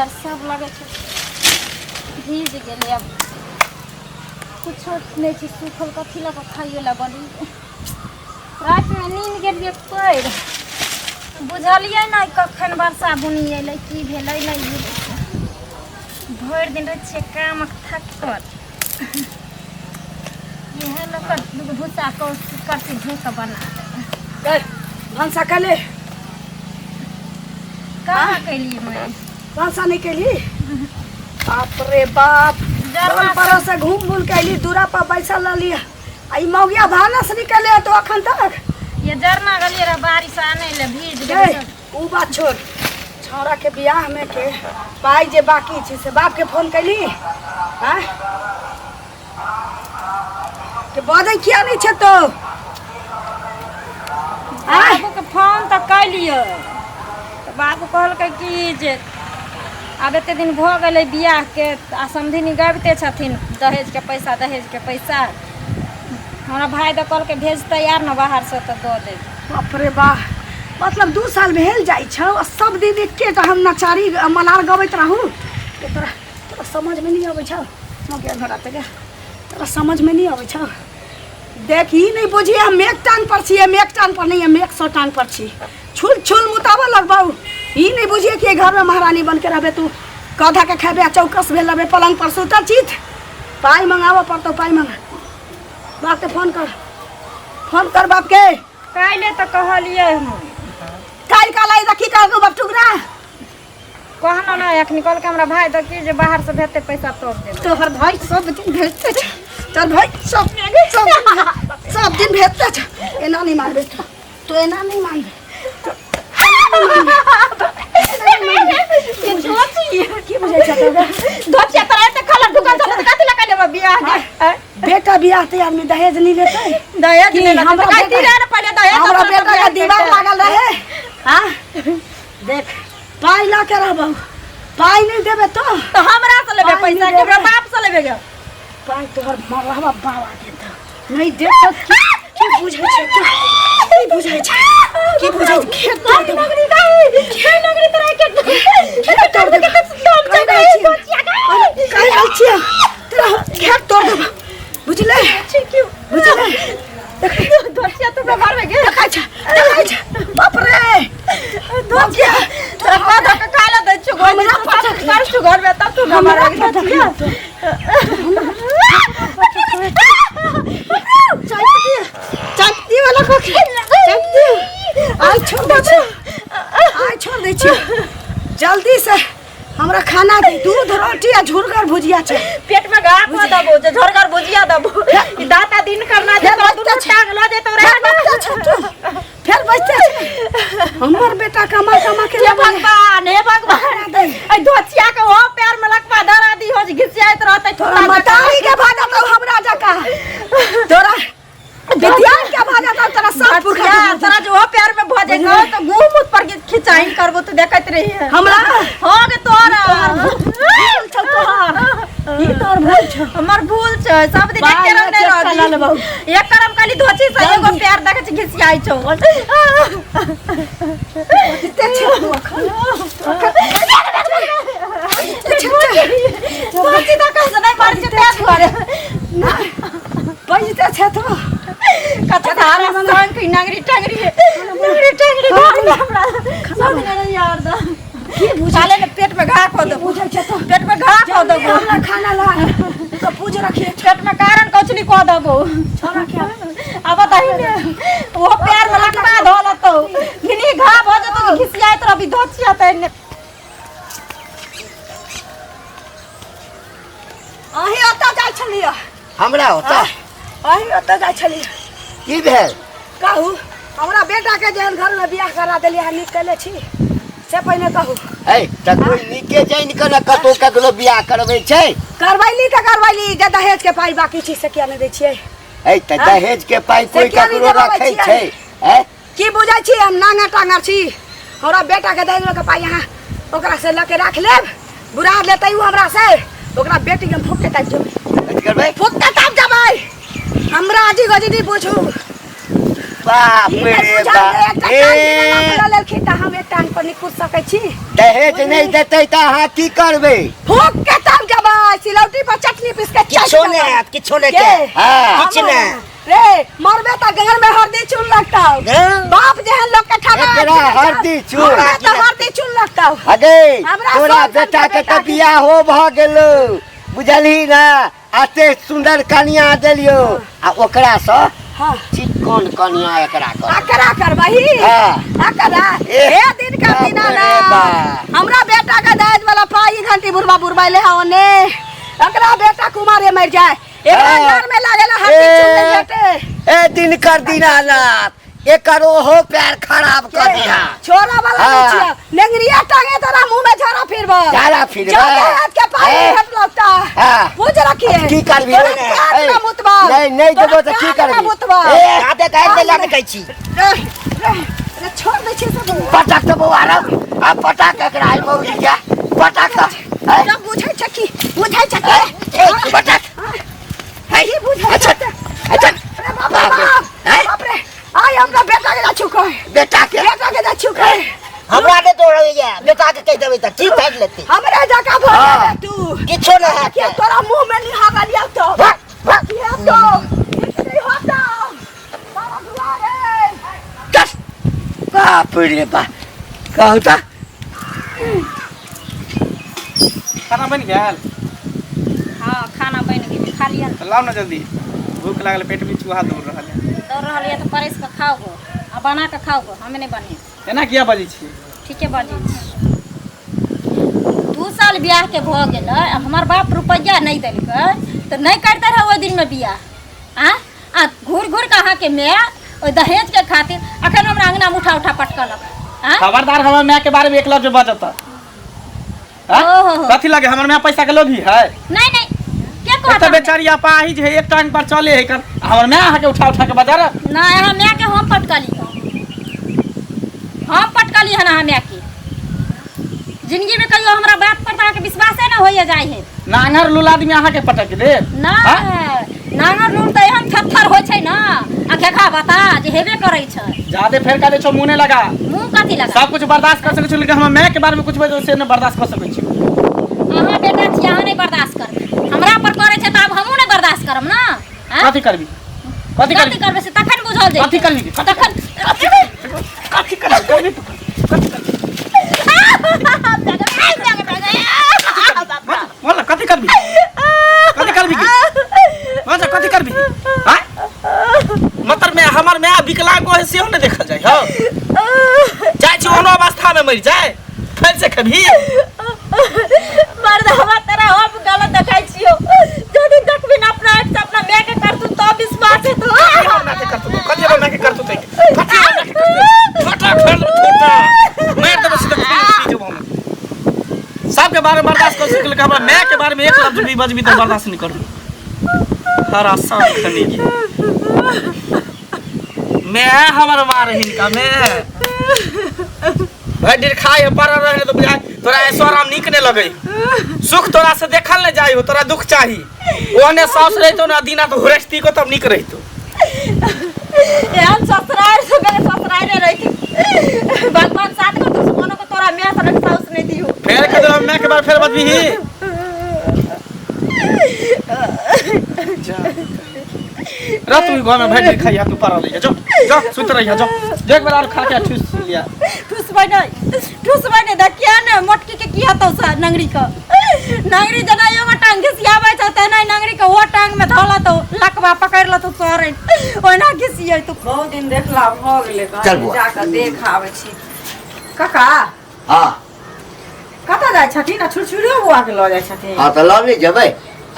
आर सब लगै छै भीज गेलै। आब कुछो नहि छै सूखल, कथी लऽ कऽ खाइयो लए बनेबै? रातिमे नींद गेलियै पड़ि, बुझलियै नहि कखन वर्षा बुनी अयलै, की भेलै नहि भेलै। भरि दिन रहै छियै कामक थकल, इएह लऽ कऽ दूगो भूसा करसी धो कऽ बना देबै। भनसा कैले? कहाँ कैलियै मैं। भनसा नहि कैली? बाप रे बाप! टोल पर से घूम घूम के अयली, दूरा पर बैसल रहली आ ई मौगिया भानस निकले तो अखन तक। ये जरना गेलियै रह बारिश आनै लए, भीज गेलै। उ बात छोड़, छौड़ा के बियाह में के पाई जे बाकी छै से बाप के फोन कैली? आँय के बजै किया नहि छै तो? बाबूके फोन तऽ कैलियै तऽ बाबू कहलकै कि जे आब एते दिन भऽ गेलै बियाहके आ समधिनी गबिते छथिन दहेजके पैसा, दहेजके पैसा। हमरा भाय तऽ कहलकै भेजतै आर ने बाहरसँ तऽ दऽ देब। बाप रे बा, मतलब 2 साल भेल जाइ छौ आ सब दिन एकेटा हम नचारी मलार गबैत रहू। के तोरा तोरा समझमे नहि अबै छौ? मौगिया घोड़ा ते तोरा समझमे नहि अबै छौ? देख, ई नहि बुझिए हम एक टांग पर छी। हम एक टांग पर नहीं, हम 100 टांग पर छी। छुल छुल मुताबऽ लगबौ। ई नहीं बुझिए कि घर में महारानी बन के रहबे तू, कधा के खेबे आ चौकस भेल रहबे, पलंग पर सुतल चित। पाइ मंगाबऽ पड़तौ, पाइ मंगा। बाप के फोन कर, फोन कर बाप के। काल्हि तऽ कहलियै हम। काल्हि काल आई की कहलकौ बाप टुकड़ा? कहलहुँ ने, एखन कहलकै हमरा भाय तऽ की जे बाहरसँ भेजतै पैसा तब देबै। तोहर भाई सब दिन भेजते छै, तोहर भाई सब सब सब दिन भेजते छै। एना नहीं मानबे तो, तो एना नहीं मानबे। की बुझै छै तोरा? धोतिया तोरा एते खलर ढुकल छौ तऽ कथी लए कऽ बियाह के? बेटा बियाह ते आदमी दहेज नहीं लेतै? दहेज की नहि लेतै हमरा तऽ कहती बेटा रहै ने पहिले दहेज हमरा तब बेटा के बियाह दीवार करितै। लागल रहे। हाँ, देख, पाइ लऽ के रहबौ, पाइ नहीं देबे तो तऽ हमरा से लेबै पाइ पैसा नहि कि हमरा देबै। बाप से लेबै गे? पाइ तोहर मरहबा बाबा के तो नहीं दे तो की की बुझै छै तू? की बुझै छै, की बुझै छै? खेत तोड़ देबो। नगरी दाई नगरी तोरा के खेत तोड़ देबो। दम कहि रहल छियौ, कहि रहल छियौ, तोरा खेत तोड़ देबो, बुझले? बुझले? धोतिया तू मारबे गे? देखै छै, देखै छै, बाप रे! धोतिया तोरा कह के खाय ला दै छियौ घर में। हमरा पटक कर छु घर में तब तू ना हमरा मारबे। पटक धोतिया चापती चापती वाला को चापती। आइ छोड़ दै छी, आइ छोड़ दै छी। जल्दी से हमरा खाना दे, दूध रोटी आ झुरगर भुजिया छै। पेट में घा को दबो जे झरगर भुजिया दबो। ई दाता दिन करना जे फेर तोरा बचते दुनू छै। टांग ल जेतौ रे। फेर बचते छै तू, फेर बचते छै। हमर बेटा कमा कमा के हे लाबै। भगवान, हे भगवान! दे। ऐ धोतिया के ओ पैर में लकवा धरा दी हो जे घिसियाइत रहतै। तोरा मतारी के भाजा तो हमरा जका, तोरा विद्यान के भाजा तो तोरा सब पुरखा के धोतिया, भाजा। तोरा जो ओ पैर में भ जेतौ तो मुंह मुंह पर खिंचाइन करबो तो देखैत रही है। हमरा हो गे तोरा भूल छौ तोहर, ई तोहर भूल छौ। हमर भूल छै, सब दिन बाल एके रंग बच्चा नहि चला लेबौ। रहती। एक करम खाली धोती से एगो जल्दी। पैर देखै छी घिसियाइ छौ। बजते छै तू अखन, धोती तऽ कहै छै नहि मारै छै तें दुआरे। बजते छै तू। कतऽ धारा संग नगरी टंगरी नगरी टंगरी घर में हमरा सब दिन यार दा की बुझै? साले ने पेट में घा कऽ देबो। बुझै छै तो? पेट में घा कऽ जल्दी देबो। हमरा खाना ला तो पूज रखिए। पेट में कारण कौचली कऽ देबो। छोड़ा के अब दही ने वो पैर में लटका धऽ लेतौ, घिनी घा भऽ जेतौ तऽ घिसियाइत रहबी। धोचिया तऽ एने अहीं ओतऽ जाइ छलियै? हमरा ओतऽ? अहीं ओतऽ जाइ छलियै। की भेल? कहू, हमरा बेटा के जेहन घर में बियाह करा देलियै हन, नीक कैले छी से पहिने कहू। है तऽ कोइ नीके जानि कऽ ने कतौ ककरो बियाह करबै छै। करबैली तऽ करबैली, जे दहेज के पाइ बाकी छी से किया नहि दै छियै? है तऽ दहेज के पाइ से कोइ किया नहि ककरो देबाबै रखै छियै? छै है? की बुझै छी हम नांगर टांगर छी? हमरा बेटा के दहेज के पाइ अहाँ ओकरा से लऽ के राख लेब, बुरा लेतै उ हमरा से, ओकरा बेटी के हम फूक के तापि देबै। कथी करबै? फूक के तापि देबै। हमरा अजी गजी नहि बुझू। बाप ई नहि रे बुझल बाप जे एकटा टांग बिना ए नाप लऽ लेलखिन तऽ हम एक टांग पर नहि कूद सकै छी दहेज नहि देतै तऽ अहाँ की करबै फूक के तब जबै सिलौटी पर चटनी पीस के चाटि किछो नहि देबै। आयत किछो नहि के? के हाँ किछु नहि रे मरबे तऽ घर में हरदी चून लगतौ हाँ। बाप जेहन लोग के ठगा एकरा हरदी चून। मरबे तऽ हरदी चून लगतौ अगे हमरा तोरा सब बेटा के बेटा तऽ के- बियाहो भऽ गेलो बुझलही ना एते सुंदर कनिया देलियो आ ओकरासँ हाँ चिकन कनिया एकरा कर अकरा करबही हाँ। अकरा ए, हे दिन का बाप दिना रे ना बाप। हमरा बेटा के दहेज वाला पाई घंटी बुढ़वा बुढ़वा ले ओने एकरा बेटा कुमारे मर जाए एकरा हाँ। घर में लागेला हड्डी ए। चून नहीं भेटे ए दिन कर दीनानाथ एकर ओहो पैर खराब कर दिया छोरा वाला हाँ। नहीं छिया नेंगरिया टांगे तोरा मुंह में झाड़ा फिरबो झाड़ा फिरबो। जाके हाथ के पानी ए। हट लगता हाँ। पूछ रखिए की करबी तोरा रे? कान ए, ना मुतबा नहीं नहीं तोरा देबो तऽ की कान ना करबी मुतबा ए जादे गारि देला ने कहै छी रे, रे, रे, छोड़ दे छी सब पटक तऽ बौआ रौ आ पटक एकरा आई मौरी के पटक तऽ ए, सब बुझै छै की बुझै छै ए, की ए, पटक की बुझै अच्छा, छै अच्छा अरे बाप रे बाप हैं? बाप रे आइ हमरा बेटा के जा छुकै बेटा के बेटा के जा छुकै हमरा नहि दौड़ैया बेटा के कहि देबै तऽ की फाड़ि लेतै हमरा जका भऽ हाँ। गेलै तू किछो नहि हैत किया तोरा मुंह में निहारा लिया तो भाग, भाग। किया तो किछु नहीं होता बाबा दुआरे चल बाप रे बाप कहू तऽ खाना बनि गेल हाँ खाना बनि गेलै खा लिअ ने तऽ लाउ ने जल्दी भूख लागल पेट में चूहा दौड़ रहल है दौड़ रहल यऽ तऽ परसि कऽ खाउ गो आ बना कऽ खाउ गो हमे नहि बने एना किया बजै छी ठीके बजै छी 2 साल बियाहके भऽ गेलै आ हमर बाप रुपैआ नहि देलकै तऽ नहि करिते रहै ओहि दिनमे बियाह आँ आ घूरि घूरि कऽ अहाँके माय ओहि दहेजके खातिर अखन हमरा अङ्गनामे उठा उठा पटकलक आँ खबरदार हमर माय के बारे में एक लफ्ज बजत हाँ? ओहो। कथी लगे हमर माय पैसा के लोभी है नहीं नहीं के एतऽ कहता बेचारी अपाहिज है एक टांग पर चले है कर हमर माय अहाँके उठा उठा के बाजार नहीं अहाँ माय के हम पटकली हम पटकली हन अहाँ माय के जिंदगी में कहियो हमरा बात पर तऽ अहाँके विश्वासे न होइए जाइ है नांगर लूल आदमी अहाँके पटक देत नहि नांगर लूल तऽ एहन थत्थर होइ छै ने आ घेघा बता जे हेबे करै छै जादे फेर का छौ मुँह नहि लगा मुँह कथी लगा सब कुछ बर्दाश्त कर सकै छी लेकिन हमर माय के बारे में कुछ बजै से नहि बर्दाश्त कर सकै छी अहाँ बेटा छी अहाँ नहि बर्दाश्त करबै हमरा पर करै छै तऽ आब हमहूँ नहि बर्दाश्त करब ने आँय? कथी करबी कथी कथी करबी करबै से तखन बुझल जेतै कथी करबी तखन कथी करबी करबी तू कथी करबी बोल ना कथी करबी कथी करबी बोल ना कथी करबी हाँ मतलब मैं हमर मैं विकलांग है सेहो नहीं देखल जाय हो जाइ छी ओहनो अवस्था में मरि जाय फेर से खेबही मर्द हमरा तेरा हम गलत देखै छियो जो दिन देखबी ना अपना आँख से अपना माय के करतू तब विश्वास हेतौ कथी हमरा के करतू कथी हमरा के करतू तै कथी हमरा के करतू छोटा खेल छोटा मार देबो सीधा खून पी जेबो हम सबके बारे में बर्दाश्त कर सकल हमरा माय के बारे में एक लफ्ज भी बजबी तो बर्दाश्त नहीं करू हर आसान खनी की मैं हमर मार हिनका मैं भाई दिन खाए है पड़ल रहे तो बुझाय तोरा ऐसो आराम नीक नहीं लगे सुख तोरा से देखल नहीं जाय हो तोरा दुख चाही ओहने साउस रहितो ना दीना तो हुरसती को तब नीक रहितो एहन ससुराल से मेरे ससुराले रही भगवान साथ को दुश्मनों को तोरा मैं सनक साउस नहीं दियो फेर के तोरा मैं के बार फेर बदबी ही रात में घर में भाई दिन खाइया तू पड़ल रहिया जो जो सुत रहिया जो जो एक बार और खा के ठूस लिया ठुसबै नहि ठुसबै नहि देखिए ने मोटकी के की हेतौ से नंगरी के नंगरी जेना एगो टांग घिसियाबै छै तेना नंगरी के ओ टांग में धऽ लेतौ लकवा पकड़ि लेतौ सरे ओहिना घिसियेतौ बहुत दिन देखला भऽ गेलै चल बुआ। जाकऽ देख आबै छी काका हाँ कतऽ जाइ छथिन आ छुरछुरियो बौआ के लऽ जाइ छथिन हाँ तऽ लऽ नहि जेबै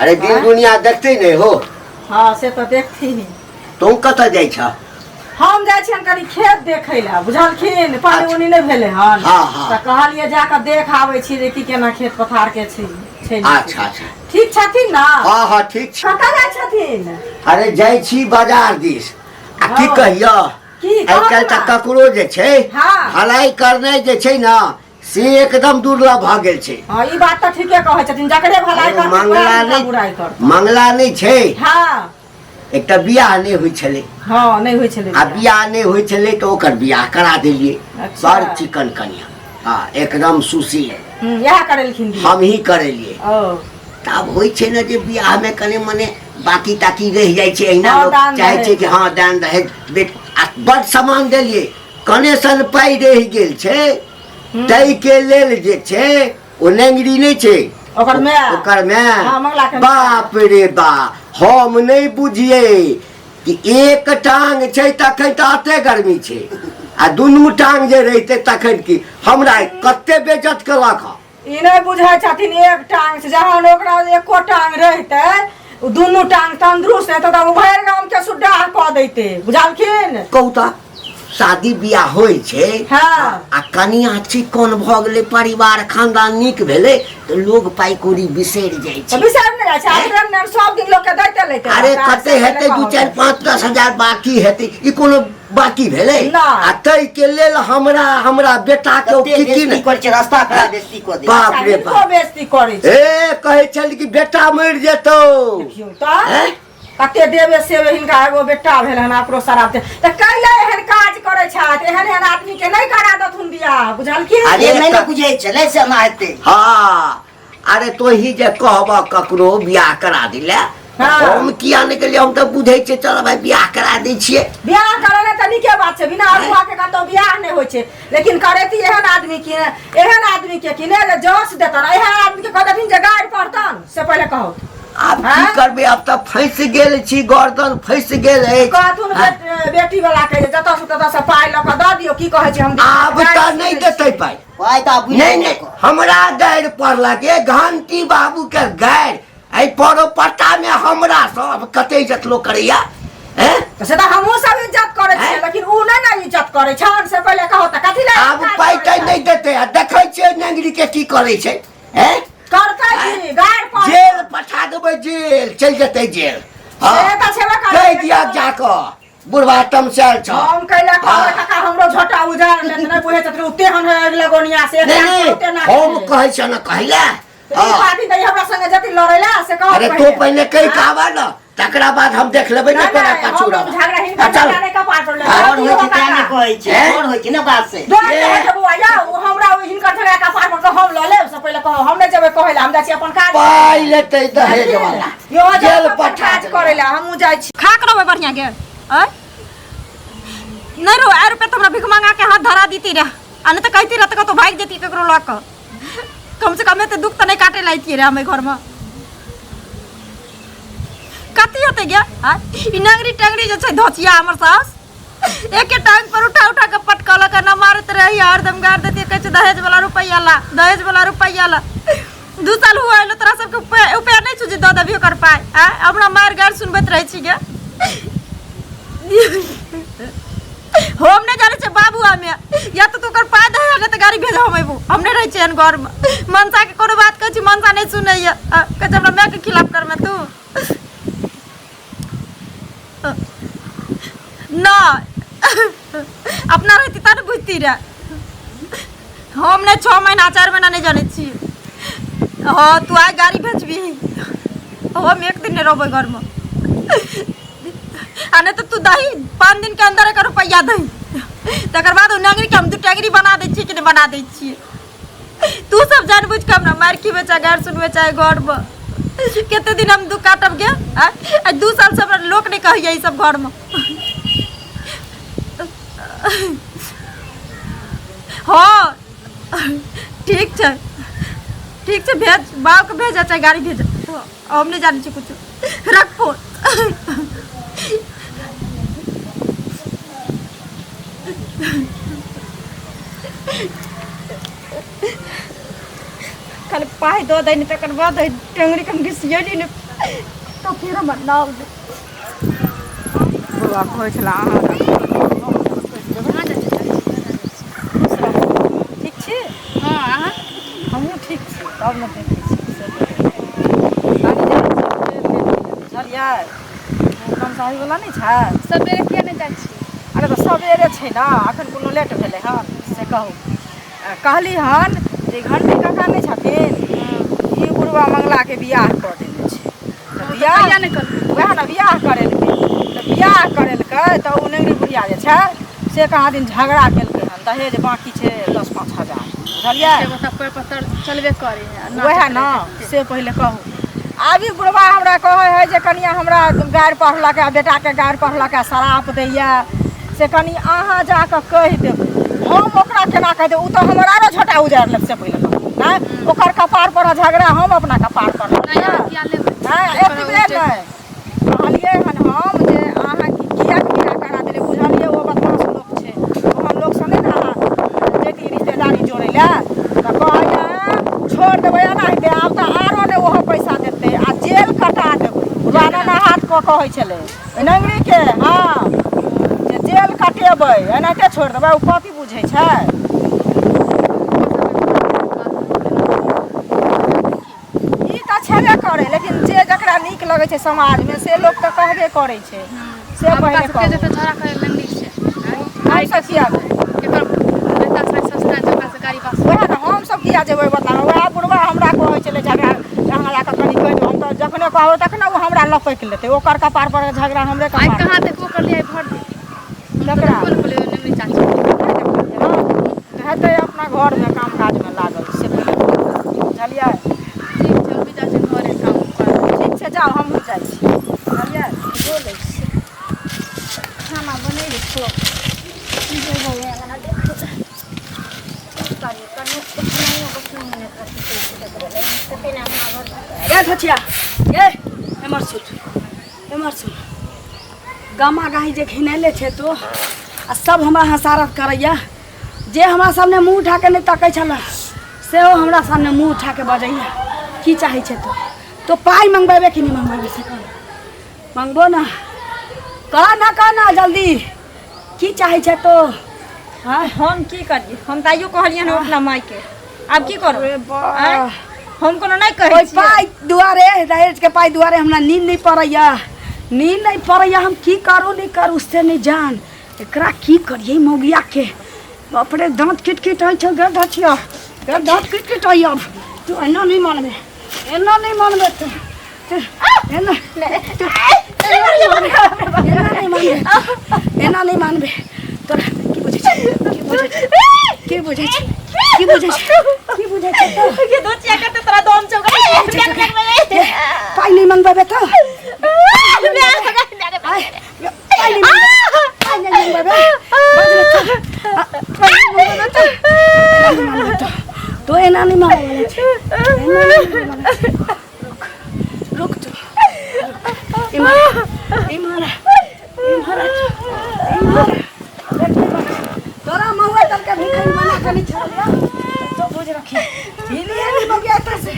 अरे दिन दुनिया देखते नहि हो हँ से तऽ देखथिन तू कतऽ जाइ छह हम जाइ छियनि कनि खेत देखै लए बुझलखिन पानि अच्छा। उनी नहि भेलै हन हाँ, हाँ। तऽ कहलियै जाकऽ देख आबै छी जे की केना खेत पथार के छै छै नहि अच्छा अच्छा ठीक छथिन ने हाँ हाँ ठीक छै कतऽ जाइ छथिन अरे जाइ छी बाजार दिस आ की हँ। कहियौ की आइ काल्हि तऽ कहू ने। ककरो जे छै हाँ। भलाई करनाइ जे छै ने से एकदम दुर्लभ भऽ गेल छै हँ ई बात तऽ ठीके कहै छथिन जकरे भलाई अरे करथिन मंगला ओकरा नहि बुराइ करथिन मंगला नहि छै हँ एकटा बियाह नहि होइ छलै। हँ, नहि होइ छलै। आ बियाह नहि होइ छलै तऽ ओकर बियाह करा देलियै। अच्छा। बड़ चिकन कनिया, हँ, एकदम सुशील। इएह करेलखिन बियाह? हमही करेलियै। ओ। तऽ आब होइ छै ने जे बियाहमे कने मने बाकी ताकी रहि जाइ छै, एहिना हँ, लोक दान चाहै छै दहेज। कि हँ, दान दहेज बेट आ बड़ सामान देलियै, कने सन पाइ रहि गेल छै, ताहिके लेल जे छै ओ नेंगरी नहि छै। ओकर माय। ओकर माय। हँ, मंगला के माय। बाप रे बा, हम नहि बुझियै कि एक टांग छै तखन तऽ एते गर्मी छै, आ दुनू टांग जे रहितै तखन की हमरा कते बेज्जत केलक हँ। ई नहि बुझै छथिन एक टांग से, जहन ओकरा एको टांग रहितै, ओ दुनू टांग तंदुरुस्त हेतै तऽ ओ भरि गाम के सुड्डाह कऽ दैतै, बुझलखिन? कहू तऽ, शादी बियाह होइ छै। हँ। आ कनिया चिकन भऽ गेलै, परिवार खानदान नीक भेलै तऽ लोग पाइ कौड़ी बिसरि जाइ तऽ छै। बिसरि नहि जाइ छै, आब ने सब दिन लोक के दैते लैते अरे रहतै, कते से हेतै, पहिले दू कहू। 4 5 10 हजार बाकी हेतै, ई कोनो बाकी भेलै? नहि। आ ताहिके लेल हमरा हमरा बेटा के ओ कते की की बेइज्जती नहि करै छै, रास्ता खराब बेइज्जती कऽ दे। बाप रे हिनको बाप, बेइज्जती करै छै। ए कहै छल कि बेटा मरि जेतौ। देखियौ तऽ। हैं? कते देवे सेवे हिनका एगो बेटा भेल हन, ओकरो शराब दे तऽ कैले एहन काज करै छथि? एहन एहन आदमी के नहि करा देथुन बियाह, बुझलखिन? अरे अरे नहि ने बुझै छलै से एना हेतै। हँ, अरे तोही जे कहबह ककरो बियाह करा दिले। हँ। हम किया नहि गेलियै? हम तऽ बुझै छियै, चल भाइ, बियाह करा दै छियै। बियाह करेने तऽ नीके बात छै, बिना अगुआ के कतौ बियाह नहि होइ छै, लेकिन करेती एहन आदमी की, एहन आदमी के कि नहि जे जस देतन, एहन आदमी के कह देथिन जे गारि पड़तन से पहिले कहू। आब की हँ? करबै, आब तऽ फँसि गेल छी, गर्दन फँसि गेल अछि। कहथुन बेटी वाला के जे जतऽ से ततऽ से पाइ लऽ कऽ दऽ दियौ, की कहै छै हम? आब तऽ नहि देतै पाइ। पाइ तऽ आब बुझि नहि गेल। नहि, हमरा गारि पड़लक, ए घंटी बाबू के गारि एहि परोपट्टा मे हमरा सब कते इज्जत लोक करैया, हैं? तऽ से तऽ हमहूँ सब इज्जत करै छियै। हैं? लेकिन उ नहि ने इज्जत करै छन, से पहिले कहू तऽ कथी लए आब काज पाइ करै ताइ छन? नहि देतै, आ देखै छियै नेंगरी के की करै छै, हैं? करतै की, गारि पड़तै। जेल पठा देबै, जेल चलि जेतै जेल। हँ। से तऽ छेबे करै। कहि दिअ जाकऽ, बुढ़वा तमसायल छ। हम कैला कहबै? हँ। काका, हमरो झोटा उजाड़ लेत, नहि बुझै छथिन ओ तेहन है लगोनिया से। नहि नहि, ओते ना हम कहै छियै ने, कहैला। ई पार्टी तऽ हमरा संगे जति लड़ै ला से कहू। अरे तो पहिले कहि के आबऽ ने, तकरा बाद हम देख लेबै ने तोरा पाछू रहब। झगड़ा हिनकर आ चल। झगड़ा नहि कपार पर ले। डर होइ छै तें नहि कहै छै। हैं? डर होइ छै ने बात से। डर नहि होइ छै बौआ, यौ ओ हमरा ओ हिनकर झगड़ा कपार पर के हम लऽ लेब से पहिले कहू। हम नहि जेबै कहै ला, हम जाइ छी अपन काज। पाइ लेतै दहेज वाला, यो जेल जेल पठा काज देबै। करै ला हमहूँ जाइ छी। खा के रहबै बढ़िया के आय नहीं रो आय रुपया तो हमरा भीख मांगा के हाथ धरा दीती रहे, आ नहीं तो कहती रह तो भाग जेती ककरो लऽ कऽ, कम से कम एते दुख तऽ नहीं काटे लायती रहे हमें घर में। कथी होते गे आय ई नंगरी टंगरी जे छै धोचिया, हमर सास एके टांग पर उठा उठा के पटकलक, न मारैत रही, हरदम गारि देती, कहै छै दहेज वाला रुपैआ ला, दहेज वाला रुपैआ ला। 2 साल हुआ एलो, तोरा सबके उपाय उपाय नहीं छौ जे दऽ देबही ओकर पाइ? आय हमरा मारि गारि सुनबैत रहै छी गे। हम नहि जानै छियै बाबू, हमे या तऽ तू ओकर पाइ दही, नहि तऽ गाड़ी भेज, हम अयबो। हम नहि रहै छियै एहन घरमे। मनसाके कोनो बात कहै छी, मनसा नहि सुनैया, कहै छै हमरा मायके खिलाफ करमे तू। नहि अपना रहती तब ने बुझती रहे। हम नहि 6 महीना 4 महीना नहि जानै छियै। हँ, तू आइ गाड़ी भेजबही, हम एक दिन नहि रहबै घरमे, आ नहि तऽ तू दही 5 दिन के अंदर एकर रुपैआ दही, तकर बाद ओ नगरी के हम 2 टंगरी बना दै छियै कि नहि बना दै छियै। तू सब जानबूझ के हमरा मारि खिबै चाहे गारि सुनबै चाहे घरमे कते दिन हम दुख काटब गे? आ 2 साल से हमरा लोक नहि कहैया ई सब घरमे। हँ, ठीक छै, ठीक छै, भेज, बाबूके भेज चाहे गाड़ी भेज, हम नहि जानै छी कुछो, रख फोन। खाली पाइ दऽ दै ने, तकर बाद एहि टेंगरीके हम घिसियेली ने तऽ फेर हमर नाम दे। बौआ कहै छला अहाँ ठीक छी? हँ, अहाँ? हमहूँ ठीक छी। तब ने देखै छी से बुझलियै, कमसाहीवला नहि छै। सबेरे किया नहि जाइ छी? अरे तऽ सबेरे छै ने, अखन कोनो लेट भेलै हन से कहू? आ कहली हन जे घंटी काका नहि छथिन, ई बुढ़वा मंगलाके बियाह कऽ देने छै। तऽ बियाह कहिया नहि करबै? वएह ने बियाह करेलकै। तऽ बियाह करेलकै तऽ ओ नेंगरी बुढ़िया जे छै से कहाँ दिन झगड़ा केलकै हन दहेज बाँकी छै 10-5 हजार, बुझलियै? एगो तऽ पैर पत्थर चलबे करे है आ वएह नाचैत ने रहै। से पहिले कहू। आब ई बुढ़बा हमरा कहै है जे कनिया हमरा गारि पढ़लक आ बेटाके गारि पढ़लक आ श्राप दैया। से कनि अहाँ जाकऽ कहि देबै, हम ओकरा केना कहि देबै? ओ तऽ हमर आरो झोटा उजाड़ि लेत। से पहिले कहू आँय, ओकर कपार पर झगड़ा, हम अपना कपार पर लेब। नहि, अहाँ किया लेबै? आँय, एक बेर नहि कहलियै हन हम जे अहाँ किएक बियाह करा देलियै। बुझलियै ओ बदमाश लोक छै, ओहन लोकसँ नहि ने अहाँ जैतियै रिश्तेदारी जोड़ै लए। तऽ कहैया छोड़ देबै, एना हेतै, आब तऽ आरो नहि ओहो पैसा देतै आ जेल कटा देबै। राना हाथ कऽ कहै छलै नंगरीके, हँ, जे जेल कटेबै, एनाहिते छोड़ि देबै। ओ कथी बुझै छै? ई तऽ छेबे करै, लेकिन जे जकरा नीक लगै छै समाजमे से लोक तऽ कहबे करै छै। से आब पहिले ओकरा सबके कहू। जेतै झगड़ा करे लंगड़ी से। हमसब किया? केकर बेटा छै सस्ता छै, ओकरा से गाड़ी पास। वएह ने, हमसब किया जेबै बताबऽ? वएह बुढ़बा हमरा कहै छलै झगड़ा, अहाँ जा कऽ कनि कहि देबै। हम तऽ जखने कहबै तखने ओ हमरा लपकि लेतै। ओकर कपार पर झगड़ा, हमरे आइ कपार। कहाँ देखबो करलियै भर दिन हम तऽ? केकरा? देखबो ने करलियै लंगड़ी चाची। हेतै अपना घरमे काम काजमे लागल, से पहिले बुझलियै? ठीक छै, हम भी जाइ छियै घरे काम करब। ठीक छै, जाउ, हमहूँ जाइ छी, बुझलियै? बोलै छी, खाना बनेबै तो जेबै अङ्गना देखै लए। की करियै, कनि उठनाइयो बैठनाइयो नहि करतै, कते ने अपना घर। ए धोचिया, ए एमहर सुन, एमहर सुन। गामा गाही जे घिनेले छै तो आ सब हमरा हँसारत करैया। जे हमरा सामने मुँह उठा के नहि तकै छल, सेहो हमरा सामने मुँह उठा के बजैया। की चाहै छै तो? तो पाइ मंगबेबे कि नहि मंगबेबे, से कह। मंगबो ना? कह ना, कह ना जल्दी, की चाहै छै तो? हाँ? हम की करियै? हम तऽ आइयो कहलियै हन अपना मायके, आब की करू? अरे बा। आँय? हम कोनो नहि कहै ओहि छियै। पाइ दुआरे, दहेज के पाइ दुआरे हमरा नींद नहीं पड़ैया, नींद नहीं पड़ैया। हम की करू, नहीं करू से नहीं जान। एकरा की करियै मौगिया के? बाप रे, दाँत किटकिट होइ छै। गे धचिया गे, दाँत किटकिट होइ। अब तू एना नहीं मानबे, एना नहीं मानबे तू। तू एना, तू एना नहीं मानबे, एना नहीं मानबे, एना नहीं मानबे। तोरा की बुझै छै? की बुझै छै? की बुझै छै? की बुझै छै? की बुझै छै तू? ये दो चिया करते तोरा दम चौका। पाइ नहीं मंगबेबे तो? आय, पाइ नहीं मंगबेबे, पाइ नहीं मंगबेबे, बाजबे तो? आ, पाइ नहीं मंगबेबे तो? एना नहीं मानबे तो? तो एना नहीं मानबे वाला छै, एना नहीं मानबे वाला छै। रुक, रुक तू, इम्हर, इम्हर, इम्हर, इम्हर। तोरा महुआ तल के भिखारी बना के नहीं छोड़लियो तो बुझ रखी। हिलिए नहीं मगिया एतऽ से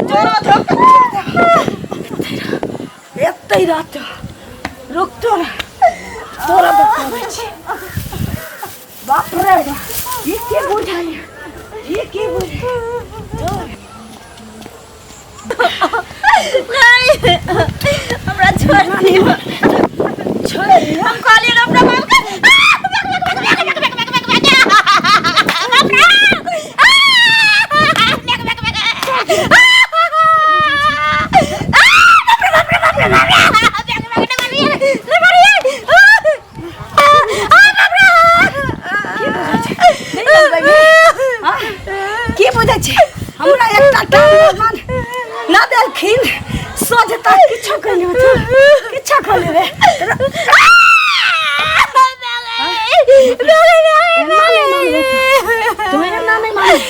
जोरो धोक एतै रहत। रुक, तोरा तोरा बताबै छी। बाप रे बाप, ई की बुझाइया? ई की बुझाइया? नहीं, हमरा छोड़ दियौ। छोड़ दियौ। हम कहलियै ने अपना बाप के। की बुझै छै? हमरा एकटा टांग भगवान ना देलखिन सोझ तक किछो कहि लेबै, किछो कऽ लेबै। एना नहि मानबै तू, एना नहि मानबै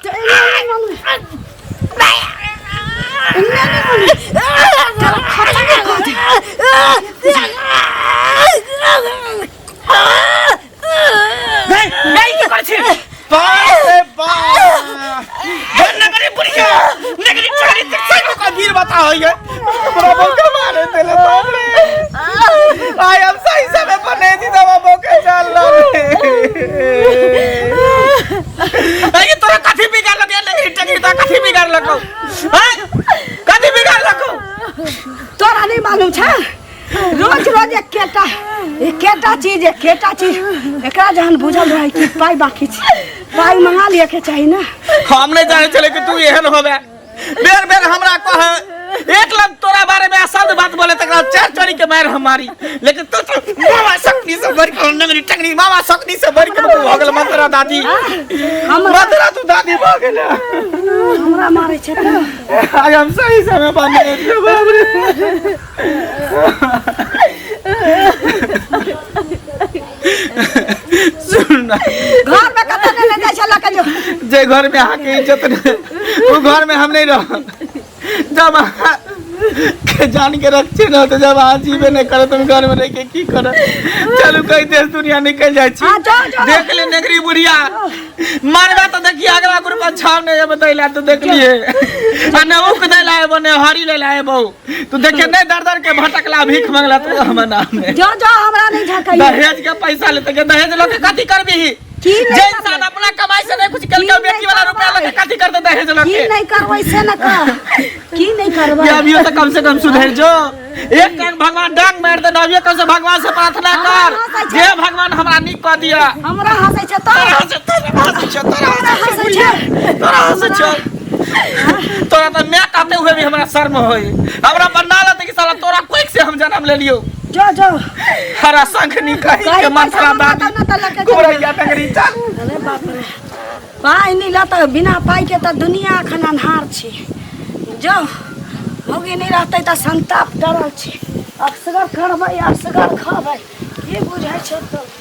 तू, एना नहि मानबै, एना नहि मानबै। तोरा खतम कऽ दे। नहीं नहीं, की करै छी? बाप रे बाप, नगरी बुढ़िया नगरी चारी तक से का वीर बता होइए, हमरा बोके मारे देले। बाप रे, आई हम सही समय पर नहीं दी दवा बोके चल रे। अरे तोरा कथी बिगाड़ लगे? नगरी टगरी तो कथी बिगाड़ लगो? हैं, कथी बिगाड़ लगो? तोरा नहीं मालूम छै? रोज रोज एकेटा एकेटा चीज, एकेटा चीज। एकरा जहन बुझल रहै कि पाइ बाकी छै, पाइ मंगा लिअ के चाही ने। हम नहीं जाने छले कि तू एहन होबे। बेर बेर हमरा कहे एक लग तोरा बारे में अशब्द बात बोले तकरा चार चोरी के मार हमारी लेकिन तू तो मामा सकनी से बढ़ के नंगरी टंगरी मामा सकनी से बढ़ के भऽ गेल मथुरा दादी मथुरा तू दादी भऽ गेल हमरा मारै छै तऽ आज हम सही समय पर नहीं छियै, बाप रे सुन ना घर में कतऽ नहि ले जाइ छै लऽ के जो जे घर में अहाँके इज्जत नहीं वो घर में हम नहीं रह जब अहाँ के जान के रखছে ना तो जब अहाँ जीवे नहीं करे तुम घर में रह के की करब चलू कहीं देश दुनिया निकल जाइ छी हाँ, जाओ, जाओ। देख ले नेगरी बुढ़िया मारबा तो देखिए अगला ग्रुप छाव नहीं अब दैला तो देख लिए आ ने उक दैला एबो ने हरी लेला एबो तू देखे नहीं दर दर के भटकला भीख मंगला तू हमर नाम में जो जो हमरा नहीं झकाइए दहेज के पैसा लेते के दहेज लोग के कथी करबी की नहीं जे इंसान अपना कमाई से नहीं कुछ कल के की बेटी वाला नहीं रुपया लेके कथी करते दहेज लोग की के नहीं करबै से न कह की नहीं करबै ये अभियो तो कम से कम सुधर जो एक टांग भगवान डांग मार दे अभियो कम से भगवान से प्रार्थना कर हमरा हंसै छै। जे भगवान हमरा नीक कऽ दिया हमरा हंसै छै तो तोरा हंसै तोरा हंसै छौ तोरा हमरा हंसै हंसै छै तोरा हंसै छौ तोरा तऽ मैं कहते हुए भी हमरा शर्म होई हमरा बना लेते कि साला तोरा कोइक से हम जन्म ले लियो जो जो हरा शंखनी कही कहीं के मंथरा पैसा दादी मंगाता ना तऽ लऽ के कुबरैया टंगरी चल अरे बाप रे पाइ नहि लऽ तऽ बिना पाइके तऽ दुनिया एखन अन्हार छै जो मौगी नहि रहतै तऽ संताप डरल छै असगर करबै असगर खबै की बुझाइ छै तऽ।